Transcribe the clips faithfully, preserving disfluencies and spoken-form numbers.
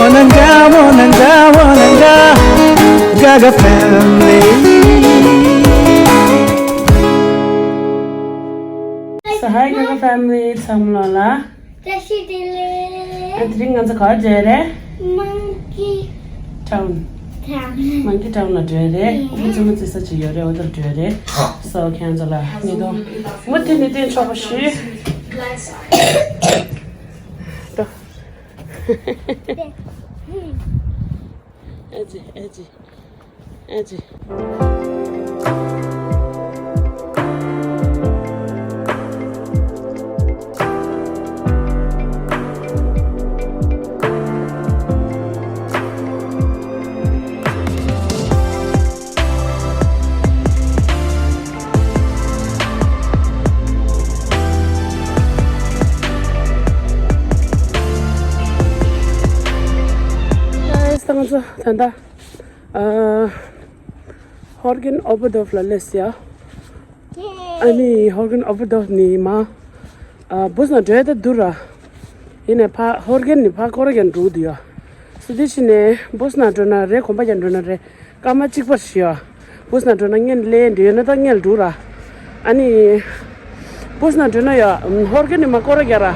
Wananga, wananga, wananga, Gaga family. So hi Gaga family, ཚང་མ་ལ། བཀྲ་ཤིས་བདེ་ལེགས། ཨ་དེ་རིང་ང་ཚོ་ག་པར་འགྲོ་རེད། Monkey Town. Town. Monkey Town ལ་འགྲོ་རེད། ཨུ་ཚོ་མི་ཚེ་ས་ཅིག་ཡོད་རེད། འོ་དེར་འགྲོ་རེད། So ཁྱེད་ཚོ་ལ་ཉེ་དོ་མུ་མཐུད་ནས་བསྟན་ཆོག་པ་ཞུ། ཏོ། ཨེ་ཙི་ཨེ་ཙི་ཨེ་ཙི། ཡ་ཡ་སང་ཚོ་ད་ལྟ་ཨ་ཧོར་གན་ཨོ་བར་དོབ་ལ་སླེབས་ཡ། ཨ་ནི་ཧོར་གན་ཨོ་བར་དོབ་ནི་མ་ཨ་བུས་ན་འགྲོ་ཡ་ད་དུ་ར། ཡིན་ནས་ཕ་ཧོར་གན་ནི་ཕ་ཀོ་ར་གན་འགྲོ་དུ་ཡ། སུ་དེ་ཕྱི་ནས་བུས་ན་འགྲོ་ན་རེད། གོམ་པ་རྒྱག་འགྲོ་ན་རེད། སྐར་མ་གཅིག་པར་ཞིག་ཡ། བུས་ན་འགྲོ་ན་ངན་ལས་འདྲེ་ཡོད་ན་ད་ངན་འགྲོ་ར། ཨ་ནི་བུས་ན་འགྲོ་ན་ཡ་ཧོར་གན་ནི་མ་ཀོ་ར་རྒྱག་ར།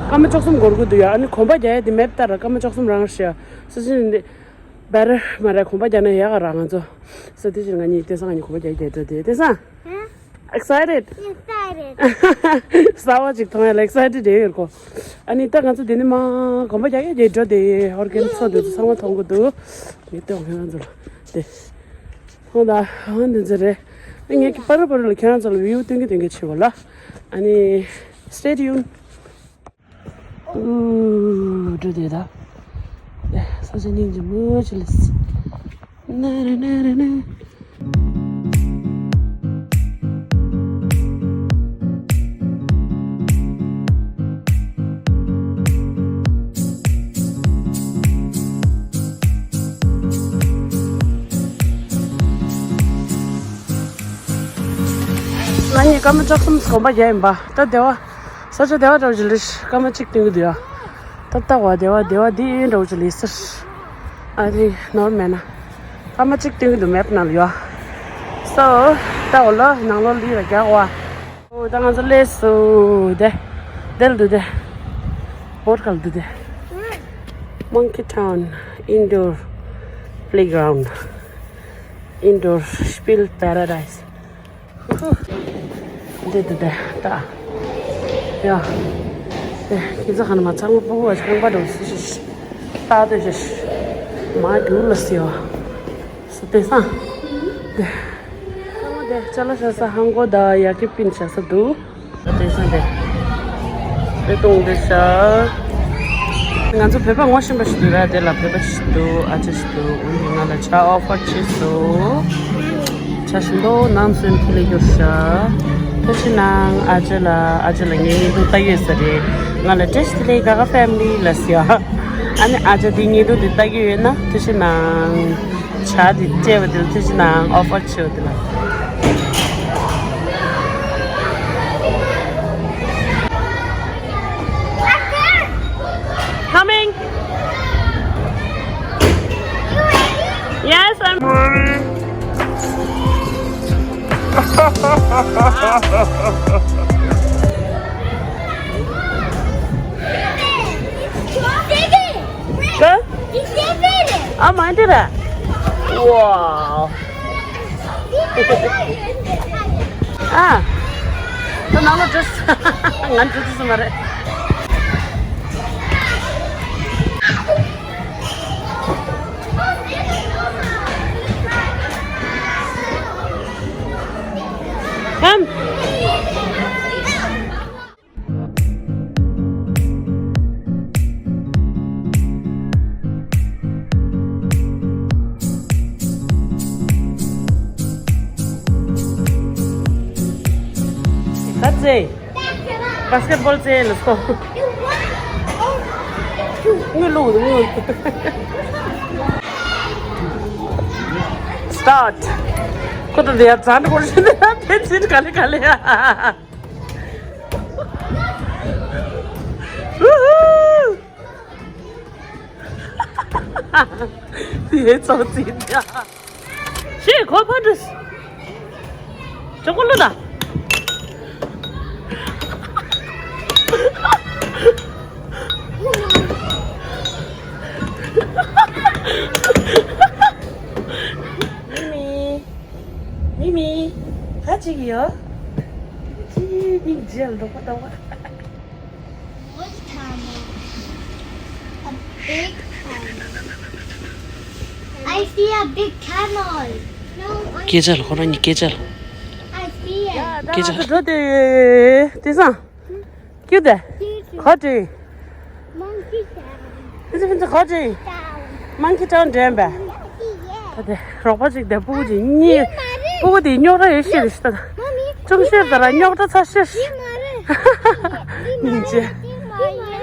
སྐར་མ་བཅུ་གསུམ་འགོར་དགོས་འདུག་ཡ། ཨ་ནི་གོམ་པ་རྒྱག་ཡ་དེ་མེབ་ལྟར་ར་སྐར་མ་བཅུ་གསུམ་རང་ཞིག་ཡ། སུ་ཕྱི་ནས་བར་མ་ར་གོམ་པ་རྒྱག་ན་ཡག་ག་ར་ང་ཚོ། སུ་དེ་ཕྱིར་ང་གཉིས་བསྟན་སང་ང་གཉིས་གོམ་པ་རྒྱག་རྒྱག་འགྲོ་དེ་བསྟན་སང་། Excited? Excited. གསར་བ་ཅིག་མཐོང་ཡ་ལ་excited་རེད་ཡོད་གོ། ཨ་ནི་ད་ང་ཚོ་འདི་ནས་མ་གོམ་པ་རྒྱག་ཡ་རྒྱག་འགྲོ་དེ་ཧོར་གན་ཚོ་འདི་ཚོ་ཚང་མ་མཐོང་གི་འདུག་ངས་ལྟོས་ཁྱེད་རང་ཚོ་ལ་དེ། ཧོ་ད་ཧོ་འདི་ཚོ་རེད། ཨ་ངས་ཀྱི་པ་རུ་པ་རུ་ལ་ཁྱེད་རང་ཚོ་ལ་view་སྟོན་གི་སྟོན་གི་བྱེད་གོ་ལ། ཨ་ནི་stay tuned. ཨུ། འགྲོ་དེ་ད། ས་ཆ་སྙིང་རྗེ་མོ་ཅིག་ལས། ན་ར་ན་ར་ན། ང་གཉིས་སྐར་མ་བཅུ་གསུམ་གོམ་པ་རྒྱག་ཡིན་པ། ད་བདེ་བ། ས་ཆ་བདེ་བ་འདྲ་བོ་ཅིག་ལས་སྐར་མ་གཅིག་སྟོན་གི་འདུག་ཡ། ད་ལྟ་བ་བདེ་བ་བདེ་བ་འདི་འདྲ་བོ་ཅིག་ལས་ཟེར། ཨ་རི་ནོར་མེད་ན། སྐར་མ་གཅིག་སྟོན་གི་འདུག་མེབ་ནང་ལ་ཡ། སོ། ད་འོ་ལོ་ནང་ལོགས་ལི་ར་རྒྱག་བ། འོ་ད་ང་ཚོ་སླེབས་སོང་དེ། དེ་ལ་འདུག་དེ། བོར་ཁ་ལ་འདུག་དེ། Monkey Town Indoor Playground. Indoor Spiel Paradise. འདི་འདི་འདི་ད། ཡ། དེ་ཁྱེད་ཚོ་ག་ན་མ་ཚང་མ་ཕྲུ་གུ་བ་ཞིག་རྐང་པ་འགྲོ་སི་ཤི་ཤི། ད་དེ་ཤི་ཤི། མ་རྒྱུག་ལ་སི་ཡ། སི་དེ་སང་། དེ། ཚང་མ་དེ་ཅ་ལག་བཞག་ས་ཧང་གོ་ད་ཡ་གི་པིན་བཞག་ས་འདུག་དེ་སང་དེ། དེ་གཏོང་དེ་ཤ། ང་ཚོ་བོད་པ་ངོ་ཤེས་པ་ཞིག་འདུག་ར། དེ་ལ་བོད་པ་ཞིག་འདུག་ཨ་ཅེ་ཞིག་འདུག་འོ་ནི་ང་ལ་ཇ་ཨོ་ཕར་བྱས་སོང་། ཇ་ཞིམ་པོ་ནང་སོན་ཁྱི་ལས་སྐྱོར་ཤ། ཐུགས་རྗེ་གནང་ཨ་ཅེ་ལ། ཨ་ཅེ་ལ་ངའི་ཉིན་ཐོ་ལྟ་ཡོད་ས་རེད། ང་ལ་བཀྲ་ཤིས་བདེ་ལེགས་ག་ག་ཕེ་མི་ལི་ལ་ཟེར་ཡ། ཨ་ནི་ཨ་ཅེ་དེ་ཉིན་ཐོ་དེ་ལྟ་གི་ཡོད་ན་ཐུགས་རྗེ་གནང་། ཇ་དེ་སྤྲད་པ་དེ་ལ་ཐུགས་རྗེ་གནང་། ཨོ་ཕར་བྱས་པ་དེ་ལ། Coming. Yes, I'm ready. Good? ཨ་མ་འདི་ར། Wow. ཨ། ད་ནང་ལ་འགྲོ། ང་འགྲོ་ཐུབ་ས་མ་རེད། Come. That's it. Basketball ཚེ་ལ་སོ། ངུ་ལུག་ངུ། Start. ཁོ་ད་དེ་ཡ་ཙན་དྲ་ཁོར་ཞིག་ནས་ཕན་ཚུན་ག་ལེ་ག་ལེ་ཡ། Woohoo! དེའི་ཚོགས་རྩིས་བྱ། ཤེས་གོ་ཕ་འདྲུས། ཅོག་གོ་ལོ་ད། མི་མི། མི་མི། ག་ཅིག་ཡོད། ཅི་མིག་མཇལ་འགྲོ་གོ་ད་བ། What camel? A big camel. I see a big camel. No, I སྐད་ཆ་ལ་ཁོ་རང་གཉིས་སྐད་ཆ་ལ། I see it. སྐད་ཆ་ལ། འགྲོ་དེ་དེ་སང་ཁྱོད་དེ་ག་དྲི། Monkey town. ཕིན་ཚི་ཕིན་ཚི་ག་དྲི། Monkey town འདྲེན་པས། ད་དེ་རོགས་པ་ཅིག་དེ་སྤུ་གུ་ཅིག་གཉིས། སྤུ་གུ་དེ་རྙོག་དྲ་ཡོད་ཤེས་རེད་ཤི་ད། ཅུང་ཤེས་ད་ར་རྙོག་དྲ་ཚ་ཤེས། ཉིན་བྱེད།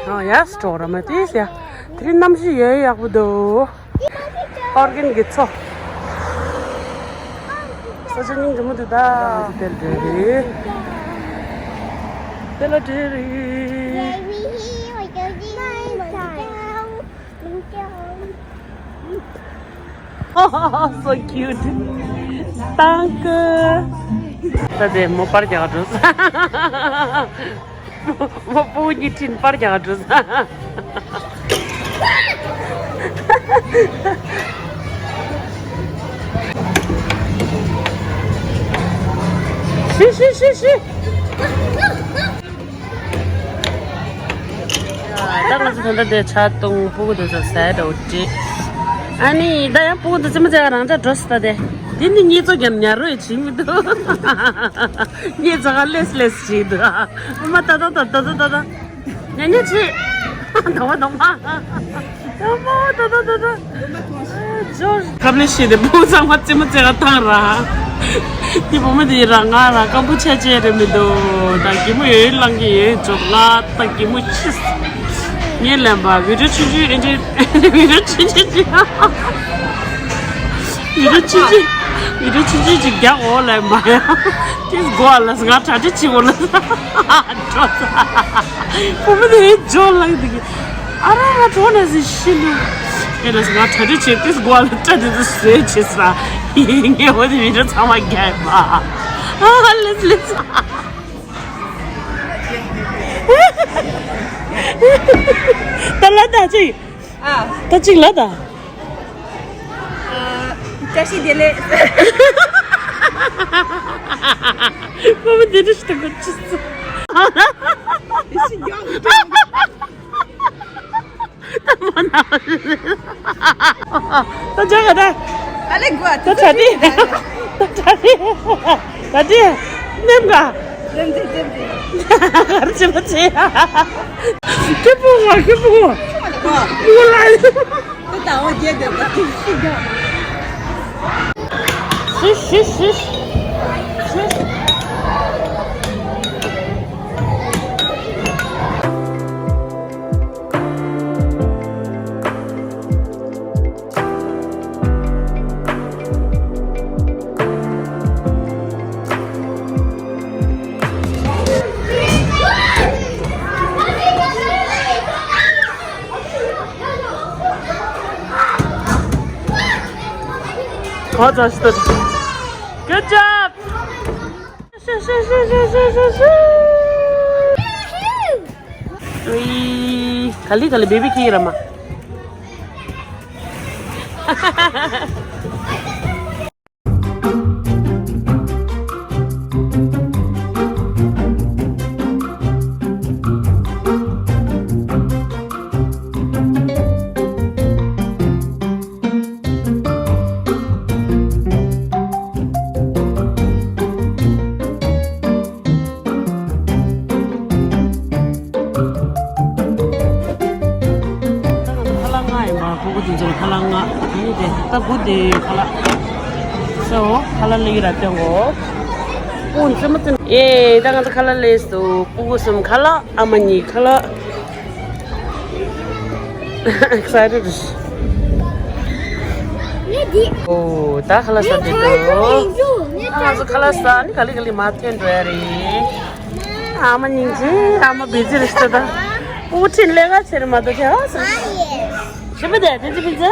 ཨ་ཡ་སི་ཊོག་ར་མ་དེ་ཡ། དེ་རིང་གནམ་གཤིས་ཡོད་ཡག་པོ་འདུག་ཨོར་གན་གྱི་མཚོ། ས་ཆ་སྙིང་རྗེ་མོ་འདུག་ད། དེ་ལ་འདྲེ་རེད། དེ་ལ་འདྲེ་རེད། So cute. Thank you. ད་དེ་མོ་པར་རྒྱག་འགྲོ། མོ་སྤུ་གུ་གཉིས་ཁྲིད་པར་རྒྱག་འགྲོ། ཤི་ཤི་ཤི་ཤི། ད་ང་ཚོ་ད་ལྟ་དེ་ཆ་བཏུང་སྤུ་གུ་དེ་ཚོ་ཟས་འདྲ་བོ་སྤྲད། ཨ་ནི་ད་ཡང་སྤུ་གུ་དེ་ཚོ་མི་ཚེ་ག་རང་འཇགས་འགྲོ་སྲིད་ད་དེ། དེ་ནི་ངེད་ཚོ་རྒྱབ་ཉར་རོགས་བྱེད་མི་འདུག་ངེད་ཚོ་ག་ལེས་ལེས་བྱེད་འདུག་ཨ་མ་ད་ད་ད་ད་ད་ད་ད། ཉན་ཉན་ཆེ། དོ་བ་དོ་བ། དོ་བ་དོ་བ་དོ་བ། ཁབ་ལེ་ཤེས་དེ་བུ་ཚང་མ་རྩེད་མོ་རྩེ་ག་བཏང་ར། དེ་བུ་མོ་དེ་རང་ང་རང་སྐམ་པོ་ཆ་ཆེ་རེད་མི་འདུག་ད་གད་མོ་ཡོད་ལང་གི་ཡོད་ཅོག་ང་ད་གད་མོ་ཆེ། ངས་ལན་པ་བི་ཌིའོ་ཆུང་ཆུང་ཨེ་འདྲ་བི་ཌིའོ་ཆུང་ཆུང་ཅིག་བི་ཌིའོ་ཆུང་ཆུང་བི་ཌིའོ་ཆུང་ཆུང་ཅིག་རྒྱག་འོ་ལན་པ་ཡ། ཏིས་གོ་ལ་ང་གྲ་སྒྲིག་བྱེད་འོ་ལ། བུ་མོ་དེ་ཇོ་ལགས་འདི་གི་ཨ་ར་ང་གྲོ་ནས་ཟི་ཤི་ལུ། ཨེ་ལས་ང་གྲ་སྒྲིག་བྱེད་ཏིས་གོ་ལ་སྐྲ་དེ་ཚོ་བཟོས་བྱེད་ས། ངས་འོ་དེ་མི་འགྲོ་ཚང་མ་རྒྱག་པ། ཨ་ལེས་ལེས། ད་ལ་ད་ཅི། ཨ། ད་ཅིག་ལ་ད། ཨ། བཀྲ་ཤིས་བདེ་ལེགས། ཁོ་མོ་འདི་འདྲ་ཞིག་ད་གོ་ཅི་སོ། ད་མ་ན། ད་ཅག་ག་ད། ཨ་ལེ་གོ་ད་ད་ད་དི། ད་ད་དི། ད་དི། ནེམ་ག་ལེམ་དི་ལེམ་དི། གར་ཅི་མ་ཅི། ཁེ་པོ་ང་ཁེ་པོ། ངོ་ལ། ད་ད་འོ་རྒྱལ་དེ་ད་ཁེ་ཤི་ག་ཤི་ཤི་ཤི་ཤི། Good job. ཤུ་ཤུ་ཤུ། ཨུའི། ག་ལི་ག་ལི་བེ་བི་ཁྱེར་ར་མ། ཁ་ལག་ལྔ་ཡིན་པ། སྤུ་གུ་དེ་ཚོར་ཁ་ལག་ལྔ། ཨ་ནི་དེ་ད་བུ་དེ་ཁ་ལག་སོ། ཁ་ལག་ལེགས་ར་སྟོན་གོ། སྤུ་གུ་ཚོ་མ་ཚོ་ཨེ་ད་ང་ཚོ་ཁ་ལག་ལེགས་སོ། སྤུ་གུ་གསུམ་ཁ་ལག་ཨ་མ་གཉིས་ཁ་ལག Excited. ངས་འདི། ཨོ། ད་ཁ་ལག་ཟ་དེ་འདུག་ངས་ང་ཚོ་ཁ་ལག་ཟ་ནི་ག་ལེ་ག་ལེ་མ་ཐོན་འགྲོ་ཡ་རེད། ཨ་མ་སྙིང་རྗེ། ཨ་མ་བི་ཛི་རེད་ཤག་ད། སྤུ་གུ་ཁྲིད་ལས་ཀ་བྱེད་རེད་མ་གཏོགས་དེ་ཧ་སོང་། ཅི་པ་དེ་དེ་ཅི་པི་ཙི།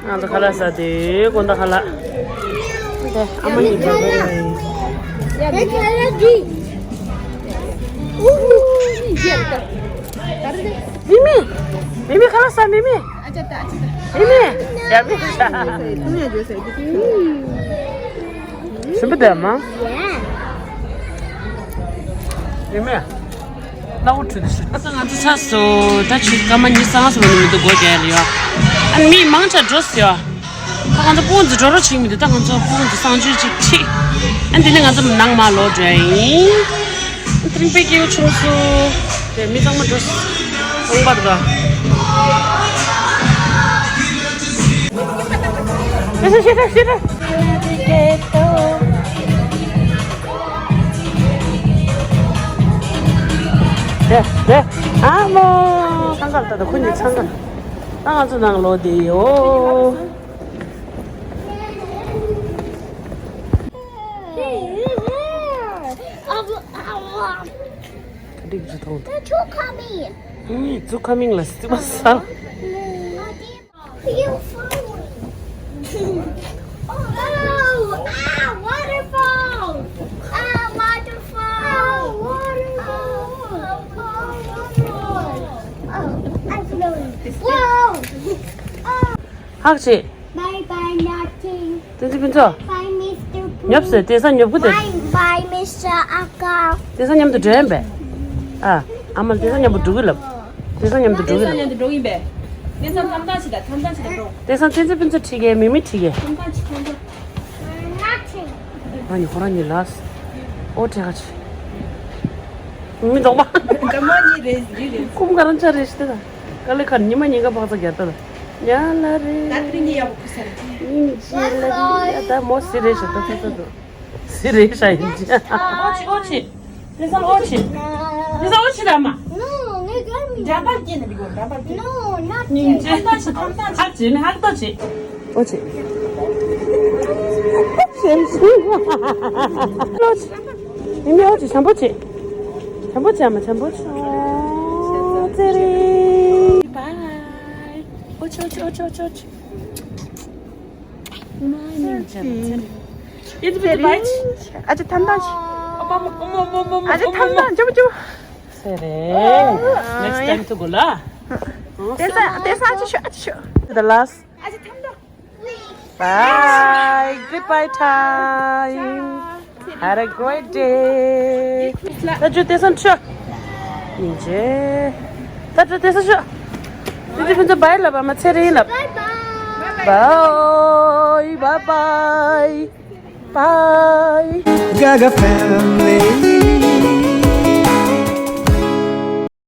ང་ཚོ་ཁ་ལག་ཟ་དེ་དགོང་དག་ཁ་ལག་དེ་ཨ་མ་ཡིན་པ་རེད། མི་མི། མི་མི་ཁ་ལག་ཟ། མི་མི། མི་མི། ཡ་མི་ཤ། ཞིམ་པོ་དེ་མ། མི་མི། ལ་འུ་ཁྲུད་ཤི། ད་ང་ཚོ་ཚར་སོང་། ད་ཆུ་སྐར་མ་ཉི་ཤུ་རྩ་ལྔ་སོང་ནི་མི་འདུག་སྒོ་རྒྱག་ཡ་ལ་ཡོད། ཨ་མི་མང་ཆེ་འགྲོ་སོང་ཡ། ད་ང་ཚོ་སྤུན་ཚོ་འགྲོ་རོགས་བྱེད་མི་འདུག་ད་ང་ཚོ་སྤུན་ཚོ་གསང་སྤྱོད་ཅིག་ཁྲིད། ཨ་འདི་ནི་ང་ཚོ་ནང་མ་ལོག་འགྲོ་ཡ་ཡིན། ཏིང་པའི་སྐྱེ་བོ་ཆུང་སོ། དེ་མི་ཚང་མ་འགྲོ་སོང་པར་ག་དེ་དེ་ཨ་མོ། ཚང་ག་ལ་ད་ད་ཁོ་གཉིས་ཚང་ག་ལ། ད་ང་ཚོ་ནང་ལོག་བསྡད་ཡོད། ག་འགྲིག་ཅི་མཐོང་། They're two coming. ཚུ་ཁ་མིང་ལ་སི་མ་ས། You found. Oh, ah, waterfall. Ah, waterfall. Ah, waterfall. Oh, I'm floating. Whoa. ཧག་ཆེ། Bye bye, nothing. དེ་ཚེ་ཕུན་ཚོགས། Bye, Mister Pooh. ཉོབ་སེ་དེ་ས་ཉོབ་གི་དེ། Bye bye, Mister Aka. དེ་ས་མཉམ་དུ་འགྲོ་ཡིན་པས། ཨ། ཨ་མ་དེ་ས་མཉམ་དུ་འགྲོ་གི་ལབ། དེ་ས་མཉམ་དུ་འགྲོ་གི་ལབ། དེ་ས་མཉམ་དུ་འགྲོ་གི་ཡིན་པས། དེ་ས་ཐམ་ཐམ་ཞིག་དང་ཐམ་ཐམ་ཞིག་དང་འགྲོ། དེ་ས་དེ་ཚེ་ཕུན་ཚོགས་ཁྲིད་གི་མི་མི་ཁྲིད་གི། ཐམ་ཐམ་ཞིག་ཐམ་ཐམ། Nothing. ང་ཉི་ཁོ་རང་ཉི་ལགས། ཨོ་ཁྲེ་ཁ་ཆེ། མི་འདོག་པ། འདྲ་མོ་གཉིས་རེད་རེད་རེད། ཁུམ་ག་རང་ཆ་རེད་ཤི་ད། དཀའ་ལས་ཁར་ཉི་མ་ཉིན་ག་ཕག་ཚ་རྒྱ་ད་ལ། ཉ་ལ་རེད། ད་དེ་རིང་ཉི་ཡག་པོ་ཁུ་ས་རེད། སྙིང་རྗེ་ལ་རེད། ད་མོ་སི་རེད་ཤི་ད་ད་ད་ད། སི་རེད་ཤ་ཡིན་ཅི། ཨོ་ཆི་ཨོ་ཆི། དེ་ས་ཨོ་ཆི། དེ་ས་ཨོ་ཆི་ར་མ། No, they got me. འདྲ་པར་སྐྱེས་ནས་འདི་གོ་འདྲ་པར་སྐྱེས། No, not scared. ཐམ་ཐམ་ཆི་ཐམ་ཐམ་ཆི། ཧ་ཅི་ནི་ཧ་ཏོ་ཆི། ཨོ་ཆི། ཨོ་ཆི། མི་མི་ཨོ་ཆི་བྱམས་པོ་ཆི། བྱམས་པོ་ཆི་ཨ་མ་བྱམས་པོ་ཆི། ཨོ་ཙེ་རི། Bye. ཨོ་ཆི་ཨོ་ཆི་ཨོ་ཆི་ཨོ་ཆི། ཨོ་མ་ནི་ཆ་ན་ཚེ་རིང་། ཨེ་ཙི་བི་ཏི་བའི་ཆི། ཨ་ཅེ་ཐམ་ཐམ་ཆི། ཨོ་མ་མ་ཨོ་མ་མ་མ་ཨ་ཅེ་ཐམ་ཐམ་ཅུ་ཅུ། ཚེ་རིང་། Next time to go ལ། དེ་ས་དེ་ས་ཨ་ཅེ་ཤོ་ཨ་ཅེ་ཤོ། The last. ཨ་ཅེ་ཐམ་ཐམ། Bye. Goodbye time. Had a great day. ད་ཅུ་དེ་ས་ཆོ། སྙིང་རྗེ། ད་ཅུ་དེ་ས་ཆོ། དེ་ཅི་ཕུན་ཚོགས་bye ལབ་པ་མ་ཚེ་རིང་ལབ། Bye bye. Bye bye bye. Bye. Gaga family.